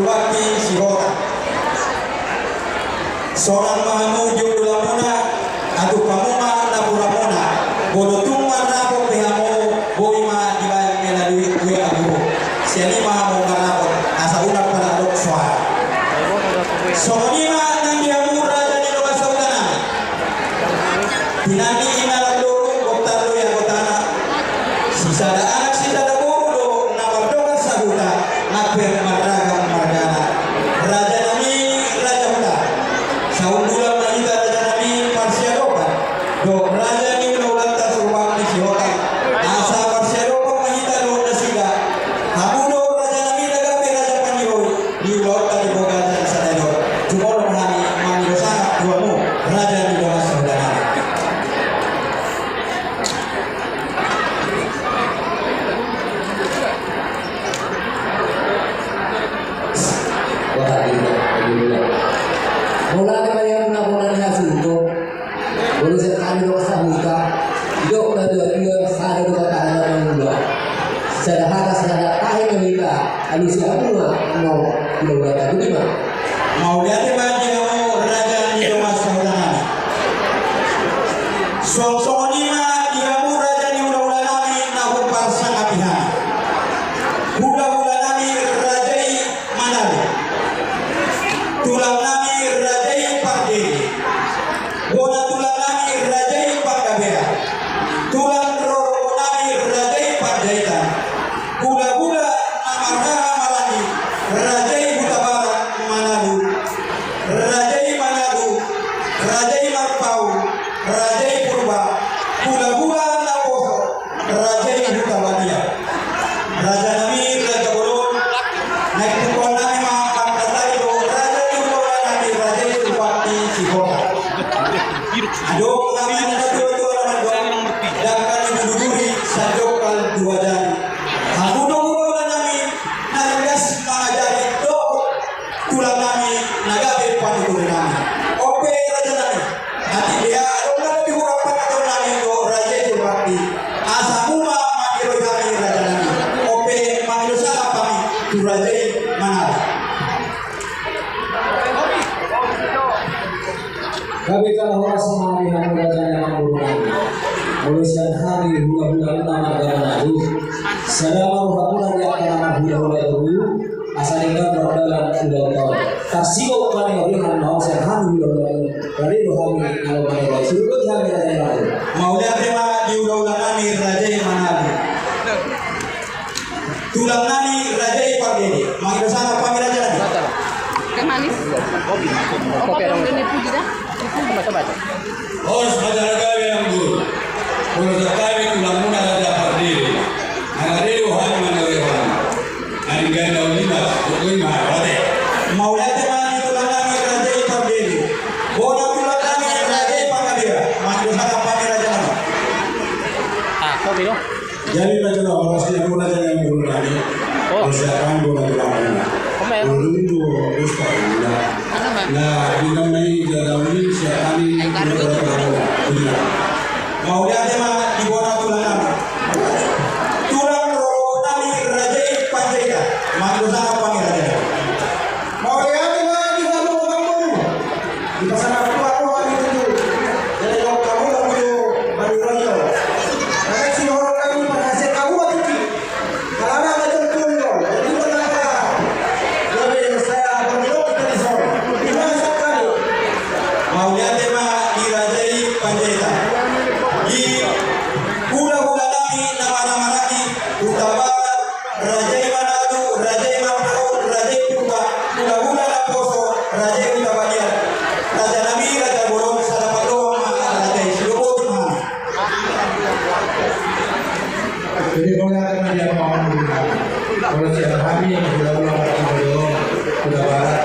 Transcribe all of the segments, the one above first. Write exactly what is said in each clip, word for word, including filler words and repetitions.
Bupati Sihotang. Sonang ma hamu di hundulanmuna, atup hamu ma napuranmuna. Molo tung marnapot pe hamu, boi ma dibaen melalui W A group. Sian i ma hamu marnapot, asa unang pala adong soara. Songon i ma nang di hamu raja ni dongan sahutanami. Tinani ina randorung, bontar do ia gotana. Sisada anak sisada boru do na mardongan sahuta, nang pe marragam margana. Rajanami raja huta, sahundulan ma hita rajanami marsiadopan dohot raja ni hulahulan ta Surbakti Sihotang. Asa marsiadopan ma hita dohot nasida. Hamu do rajanami na gabe raja paniroi di ulaonta di Bogajan sadari on. Jumolo ma hami mangido sangap tu hamu raja ni dongan sahutanami. Wah, gila, gila. Mauliate ma di hamuna bona ni hasuhuton. Molo sian hami dongan sahuta, didok natuatua, sada do hata na mangula. Sada hata sada tahi na hita, alusi hamu ma annon hulahulanta. Boti ma. Mauliate ma di hamu raja ni dongan sahutanami. Songon i ma di hamu raja ni hulahulanami na huparsangapi hami. Hulahulanami raja i Manado. Tulangnami raja i Pardede. Bona tulangnami raja i Panggabean. Tulang rorobotnami raja i Panjaitan. Hulahula na marhaha maranggi, raja i Hutabarat Manado. Raja i Manado, raja i Marpaung, raja i Purba. Hulahula na poso, raja i Hutabadia. Rajanami raja bolon, naeng tungkolnami ma martangiang do raja ni hulahulanami raja i Surbakti Sihotang. Adong hami na tuatua na mandok, dangka ni bulu duri sanjongkal dua jari. Hamu do hulahulanami na ringgas mangajari dohot tulangnami na gabe panuturnami. On pe rajanami, atik dia adong na gabe hurang pangaturonnami dohot raja i Surbakti. Asa hamu ma mangiroi hami rajanami. On pe mangido sangap hami tu raja i Manado. Gabe jala horas ma di hamu raja ni amangborunami. Molo sian hami hulahula na marga Manado, sada ma rohamuna di angka na marhulahula toru, asa denggan mardalan ulaonta on. Tarsigop ma ni orehan ma on sian hami hulahula on. Rade do hami na laho maniroi. Suruti hami raja ni amangboru. Mauliate ma di hulahulanami raja i Manado. Tulangnami raja i Pardede. Mangido sangap hami rajanami. Teh manis. Kopi, kopi. Kopi ada. Horas ma jala gabe amangboru. Horas ma jala gabe tulangmuna raja Pardede. Nang rade do hami maniroi hami. Nang denggan na uli ma, pokokna ma rade. Mauliate ma di tulangnami raja i Pardede. Bona tulangnami raja i Panggabean. Mangido sangap hami rajanami. Ah, kopi do. Jadi raja na horas di hamu raja ni amangborunami. Oh. Sian hami bona tulangnami. Olo, olo, olo. Na di nama i jadau i sian hami bona tulangnami. Mauliate ma di bona tulangnami. Tulang rorobotnami raja i Panjaitan. Mangido sangap hami raja. Mauliate ma di hamu amangboru. Di pasangan tua roha di tutu. Jadi dok kamu dok itu bagi royo. Karena si orang kami pada hasil kamu bagi ki. Kalau ada macam tu dok. Jadi kita apa? Jadi saya bagi dok kita di sana. Di mana sekali? Mauliate ma di raja i Panjaitan. Di hulahulanami na marhaha maranggi, Hutabarat, raja i Manado, raja i Marpaung, raja i Purba, hulahula na poso, raja i Hutabadia. Rajanami raja bolon, sada pandohan ma raja i, sidoboti ma. Jadi, mauliate ma di hamu amangboru. Molo sian hami hulahula Marga Manado, Hutabarat.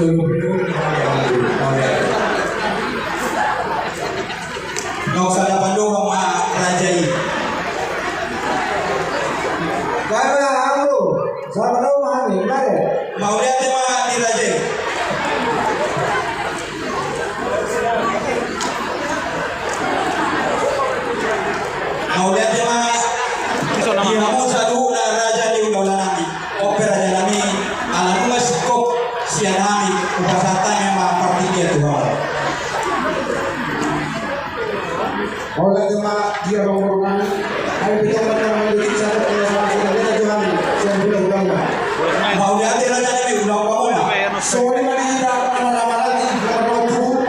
Sidoboti ma. Mauliate. Nunga sada pandohan ma raja i. Baik ma hamu, sada pandohan ma hami, mari. Mauliate ma di raja i. Mauliate ma di hamu saluhutna raja ni hulahulanami. On pe rajanami, ala Hola tema dia bang Roman. Ayo kita makan makan dulu, kita makan makan dulu, kita Johan, saya bilang ulang ulang. Mau dia dia dia dia ulang ulang ulang. Soalnya mari kita anak-anak lagi, kita mau tuh.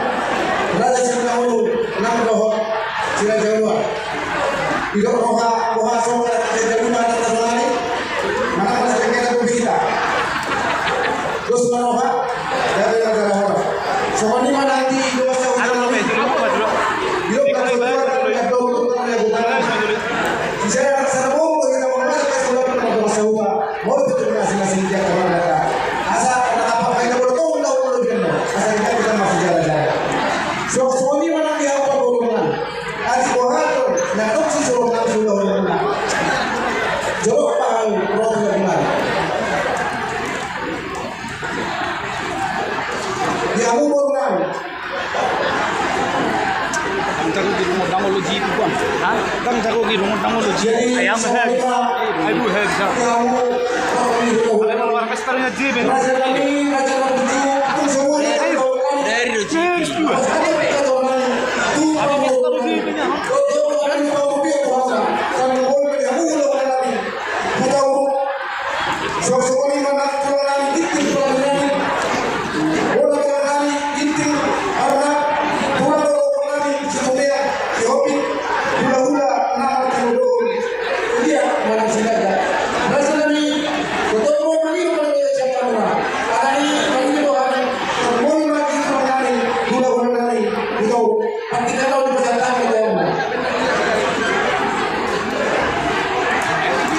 Raja sila ulu, enam dohot, sila Jawa. Tidak roha, roha soal kita jadi mana kita lagi. Mana masih kita tuh kita. Terus mana roha? Dari raja roha. Soalnya mana nanti dua tahun. Halo, Bang, dulu, Bang, dulu. Dulu, Bang, dulu, Bang, dulu. Saya rasa mau kita mau masuk ke sekolah, mau masuk ke sekolah. Mau betul masing-masing dia kemana? Asa, kenapa kau ini baru tahu, tahu, tahu dia? Asa kita, kita masih jalan-jalan. So, soalnya mana dia apa golongan? Adi bohaton, na dong si Solo nang Solo nang. Jolo pahal roti na gimana? Dia umur nang. Tang jago di rumah dang olo jitu, Bang. Hah? Tang jago di rumah dang olo jitu. Jadi, ayam, semua head. Kita, ayo, head, Bang. Dia umur roti na gimana? Ayo, luar biasa, ternyata jitu, Bang. Raja kami, raja kami, aku semua. Ayo. Dari rezeki. Dia manang sinaga. Rasa nami, kotong mau mangido pada dia siapa nama. Alani, mangido hami, termoni mati sama nami, gula-gula nami, gitu. Pasti kita tahu di pesan kami, ya, Om.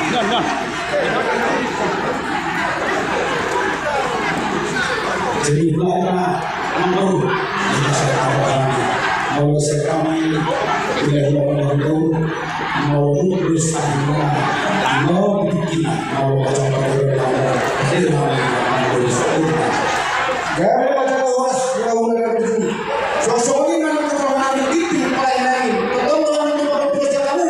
Nah, nah. Jadi, Bapak, Amang Boru, kita saya tahu kami. Kalau saya kami, bila dia mau Amang Boru, mau lurus, mau bikin, mau baca Al-Quran, mau. Jadi, mau, mau lurus. Gari baca luas, ya, udah, udah, udah. Sosok ini mana keterangan di pelayanan. Betul, kalau mau berdoa kamu,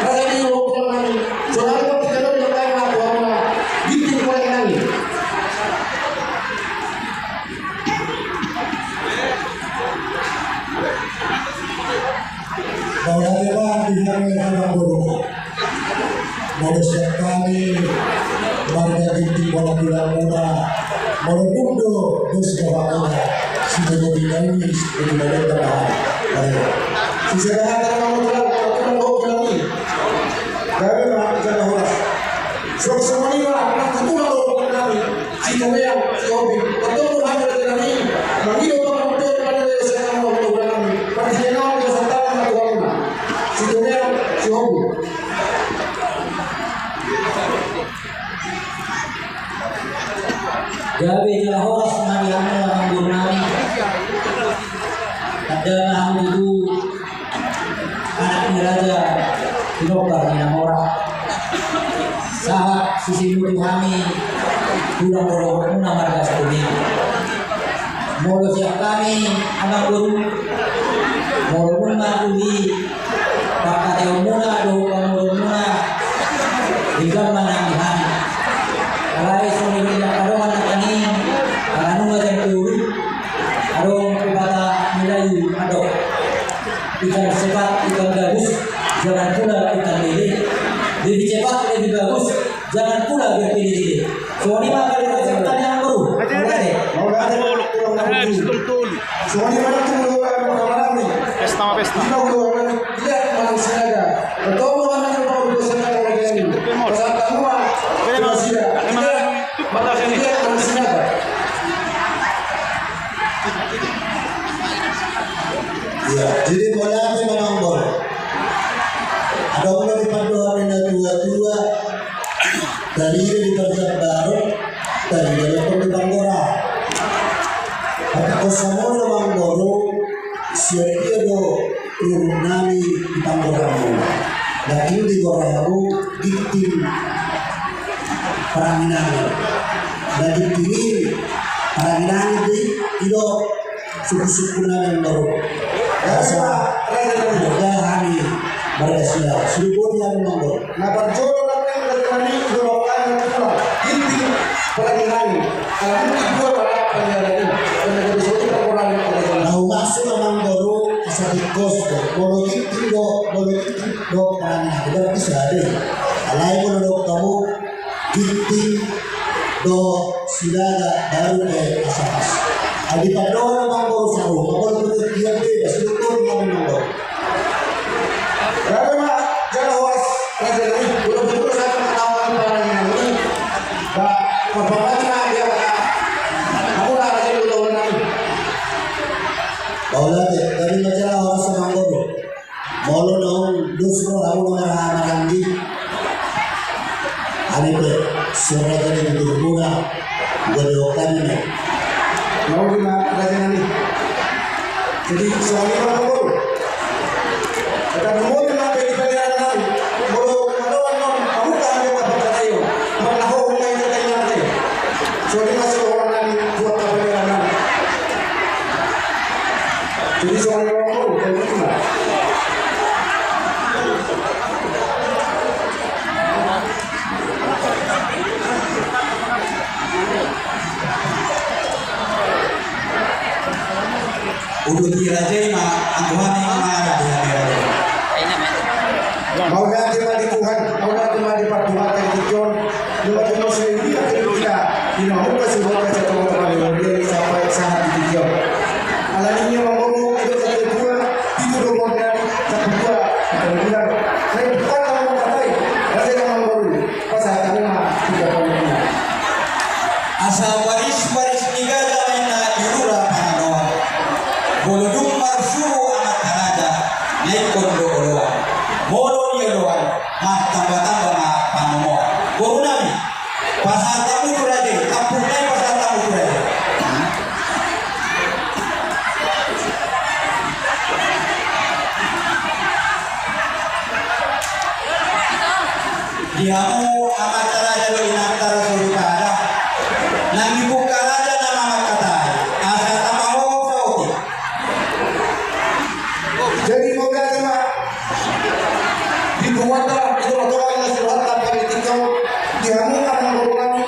ada di ruang pelayanan. Saudara, kita tidak tahu apa, di pelayanan. Mauliate ma di hami, Amang Boru. Molo sian hami marga Ginting, molo tulang muna, molo dung do dos bapak muna, si Bobo Binai, si Bobo Binai, Bapak. Baik. Si Sebahan, Amang Boru, tulang, tulang, tulang, tulang. Kami ma jaga horas. Suang songon i ma, na tulang do kami. Sitomeang, si Hobi. Betul tu hami dari kami. Mangido pangampun pada dari saya, Amang Boru, kami. Pasti kenal dia serta anak tulang. Sitomeang, si Hobi. Gabe jala horas ma di hamu, Amang Boru nami. Tanda ma hamu tutu. Anak ni raja, pinompar ni na mora. Sahat sisimu tu hami, tulang dohot muna marga Situmorang. Molo sian hami, Amang Boru, molo dung ma uli, pangkataion muna dohot pangurupion muna, denggan ma nang di hami. Alai songon i do na adong nangkaning, ala nunga jam tolu, adong pepatah Melayu mandok. Ikan cepat, ikan gabus, jangan pula ikan lele. Lebih cepat, lebih bagus, jangan pula bertele-tele. Songon i ma, Amang Boru. Mauliate. Pesta ma pesta. Iya, jadi mauliate ma, Amang Boru. Adong do di pandohan ni na tua-tua, tarida di parjambaron, tarida di panggora. Tapi kosongon, Amang Boru, sian dia do rurung nami di panggora muna. Daging di gora hamu Ginting Paranginangin. Daging tinggi Paranginangin di ido suku-suku nami, Amang Boru. Asa ada hami marga Silau. Sudah bodi hami, Amang Boru. Na parjolo nangkin dari kami, dua kali, dua. Inti Paranginangin. Kalau mungkin dua kali, Paranginangin. Karena dari sini tak kurang, Amang Boru. Nah, maksud, Amang Boru, asa Tingkos do, molo tingting do, molo tingting do, parange nami, berarti sada i. Alai molo didok hamu tingting do Sinaga, baru pe Asamas. Adi pandohan amangboru saru, molo tingting do, sidok do nami amangboru. Gabe ma jala horas. Raja nami, udah betul saya ketawa di parange nami. Ba, performanya dia kata. Aku lah raja dulu, nami. Mauliate, gabe ma jala horas amangboru. Molo naung dos ro hamu na marhahamaranggi, hami pe sian raja ni tuturmuna, gabe hokami ma. Mauliate ma raja nami. Jadi, songon i ma amangboru. Hata dumodom ma pe di panderan nami. Molo manoan on, pamuka hami ma parkatai on. Parna ho, ho ma i na tai na tai. Songon i ma sidohonon nami, buat panderan nami. Jadi, songon i ma amangboru, jadi ma. Uduti raja i ma, angkuhan i ma raja i. Mauliate ma di Tuhan, mauliate ma di Partuhan di tingki on. Mauliate ma sude di hita, di na mamungka sude hita satonga-tonga ni huria i sampai sahat di tingki on. Alani i amangboru, didok satua-tua, pitu do umurna, satua-tua, satua-tua. Sai bukan amang katai, raja i amangboru. Pasahat hamu ma tiga puluh lima. Asa baris-baris ni gaja ma inna di rura Pangandoan. Molo dung marsuru amanta raja, na ingkon do oloan. Molo nioloan, martamba-tamba ma pangomoan. Boru nami, pasahat hamu tu raja i, tampukna i pasahat hamu tu raja i. Di hamu amanta raja dohot inanta raja soripada. Nang dipungka raja nama mangkatai. Asa tamba ho saotik. Jadi mauliate ma. Di punguanta, di tonga-tonga ni na suruhanta panitia, di hamu amangboru nami.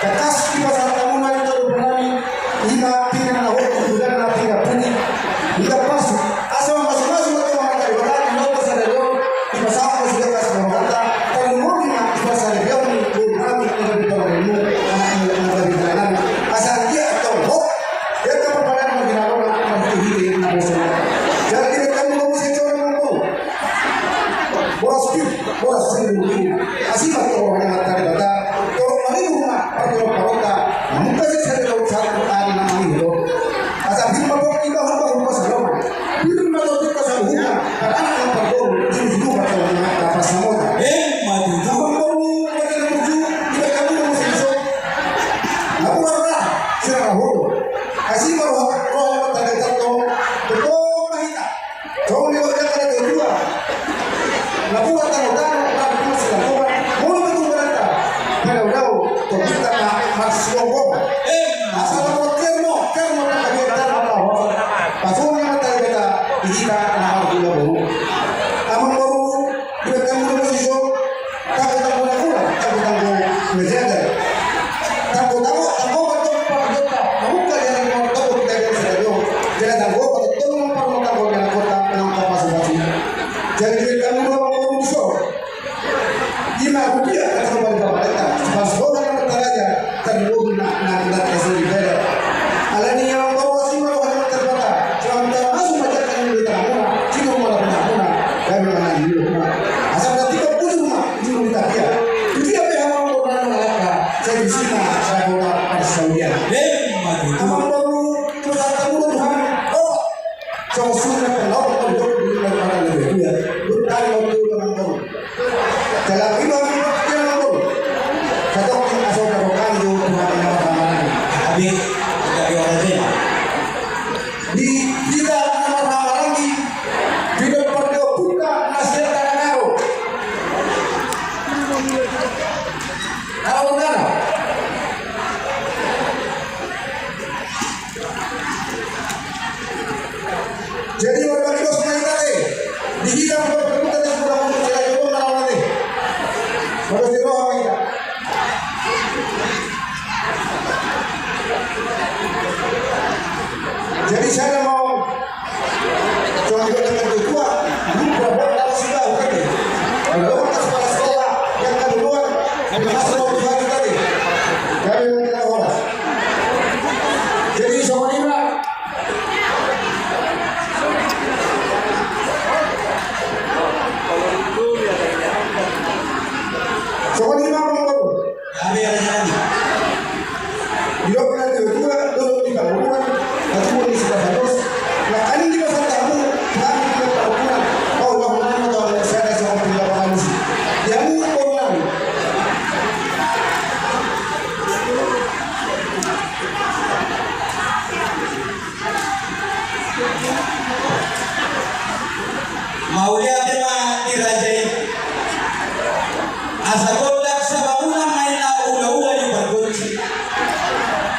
Tangkas dipasahat hamu ma di tolu nami, ima pinggan na hot, pinggan na pinggan putih. Pinggan pasu, asa mamasu-masu ma tu Amanta Debata, di na pasahat on, dipasahat ma sude kas na hot, tarlumobi ma di pasahat on, boru nami, angka di parumaenmu, anak ni angka di parumaenmu. Asa dia atau hot, dia tak berpadan ma di na hot, na hot, na hot. Jadi, kita mau ngomong secara umum. Boras pir, boras siri. Asi ma torop ni Amanta Debata, torop ma ni rumah, partorop parota, mamungka sisa di laut satu ari na mangido. Asa pir ma pok iba humba humba saloma. Pir ma totik pasaluhutna, anak na parboru, juru juru ma tau na pasamota. Emma tutu. Amangboru, mati na tutu, iba kamu na musim so. Napuran lah, sirara hulu. Asi ma roha, roha ma tanda tato, betul ma hita. Songon i ma hata ni natua-tua. Napuran tano-tano, napuran silanturan, molo betul beranta. Padao-dao, tong hita ma, marsiongkop. Asa napuran kerno, kerno, napuran kerno, napuran. Pasuni ma tanda hita, di hita na margula boru. Amangboru, di hita na margula boru. Tanggo-tanggo na hula, tanggo-tanggo na jagar. Tanggo-tanggo, tanggo ma tong pangidonta, mamungka di ari na tanggo hita di ari sadari on. Jadi tanggo ma tong tanggo ma tanggo na kota, nang pasu-pasu. Jadi di hami dua ma boru di son. Ima rupiah, kata ma di pamarenta, pas bola na taraja. Tarlumobi na, na, na, na, na, na, alani i amangboru, asi ma roha ni Amanta Debata. Selamat tamasu ma jaka ni tanganmuna, sidung ma na tanganmuna. Gabe ma na di rumah. Asa na tiga puluh rumah, di rumah dia. Dia pe amangboru na ngalangka, sai di sini, sai kota, ada saudara. Amangboru, terus ada mulu Tuhan. Oh, so sudah kalau kau duduk di rumah, ada lebih dia. Lu tadi waktu amangboru. Dalam lima menit waktu dia ngomong. Satu orang asal dapat kami jauh Tuhan yang pertama lagi. Habis, kita di orang sini. Di kita nama lagi. Tidak perlu buka nasi tanah karo. Kalau mana? Jadi, orang bagi dos main tadi. Di hita, orang bagi dos main tadi, orang bagi dos main tadi. Bagus di bawah kita. Jadi, saya mau, coba kita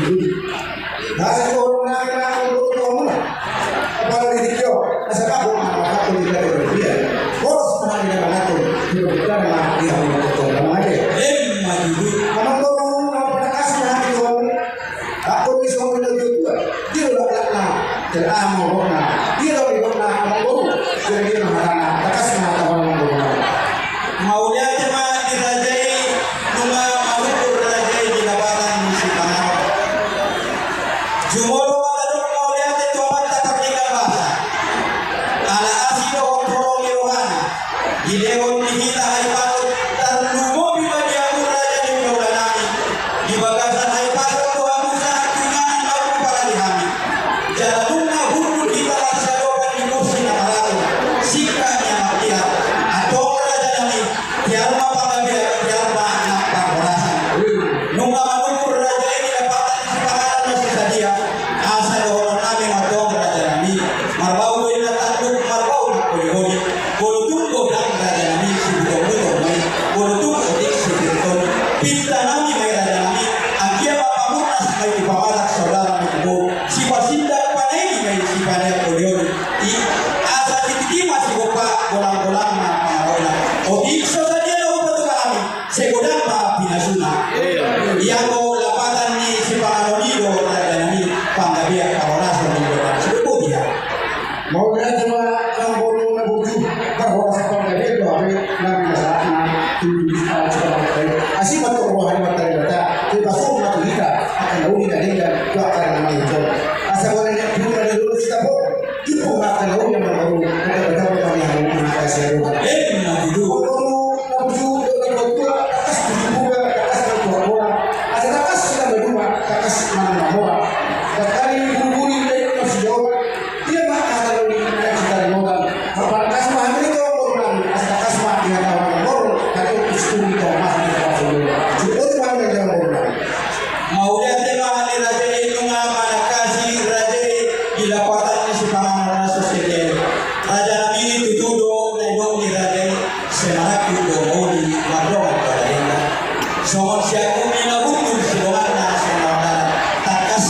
Nah, saya mau nanya, nanya dulu ke kamu. Apa dari video? Asa aku mau apa aku tidak ada dia. Bos, mana dia mengatur? Tidak ada mah dia mengatur. Kamu aja. Emma Dudut. Kamu tuh mau apa kasih hati kamu? Aku bisa mengatur juga. Dia udah pernah. Jadi amo na. Dia udah pernah. Kamu tuh. Jadi dia mah. Takkas mah kamu. Mauliate ma di raja i, nunga marukur raja i di lapatan ni sipanganon. Jumolo ma tadok mauliate tu Amanta Pardenggan Basa. Ala asi dohot holong ni rohana dilehon di hita hahipason tarlumobi ma di hamu raja ni hulahula nami. Di bagasan hahipason do hamu sahat tu inganan ahu parade hami. Jala nunga hundul hita marsiadopan di kursi na maratung, singkat ni anak piar. Antong raja nami, piar ma panggabean, piar ma nang parhorasan. Nunga marukur raja i di lapatan ni sipanganon na so sadia. Asa dohonon nami ma antong raja nami, marbau do inna tanduk, marbau nang holiholi. Molo tung godang raja nami, sibutongbuton ma i. Molo tung otik sibirton, pinta nami ma i raja nami. Anggiat ma pamurnas ma i tu pamatak saudara ni tubu. Sipasindak panegi ma i sipaneang holiholi. I asa sititi ma sigompa, golanggolang ma pangarahutna. Otik so sadia na hupasahat hami, sai godang ma pinasuna. Ia do lapatan ni sipanganon i do raja nami, panggabean parhorasan ni godang. Sudah dia. Mauliate ma nang boru na burju, parhorasan panggabean do hape nang na sahat na tubu di saat sahat. Asi ma tu roha ni Amanta Debata, tu pasu ma tu hita, angka na uli na denggan, tu angka na mangido. Asa boha na nian tu na dulu sitapot. Tipu mata na uya mamaru, mata bajang mata ni hamu mata siaruhan. Eh, mati dulu. Mamaru, na burju, na burju, takkas burju buka, takkas na tua bola. Asa takkas na maduma, takkas na mamora. Takkas ni buruburi, na ina na siaruhan. Dia mata na uli, na cita na modal. Apa takkas ma hamil itu boru nami, asa takkas ma dia tahu boru, kata itu istri itu masih di bawah boru. Cukup mana dia boru nami. Mauliate ma di raja i, nunga manangkasi raja i di lapatan ni sipanganon na so sadia. Raja nami, tutu do na nidok ni raja i, sai marangkup do muli mardongan paradainna. Songon siakup ni na hundul sidonganna songon na takkas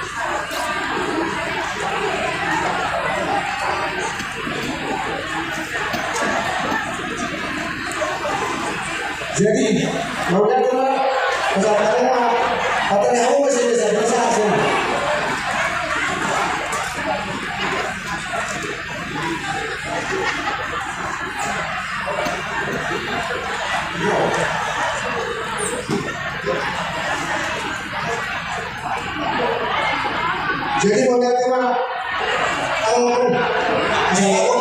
Jadi, mau lihat dulu, pesertanya, katanya, oh, masih bisa, bisa, sih. Jadi, mau lihat kemana? Kalau, kalau,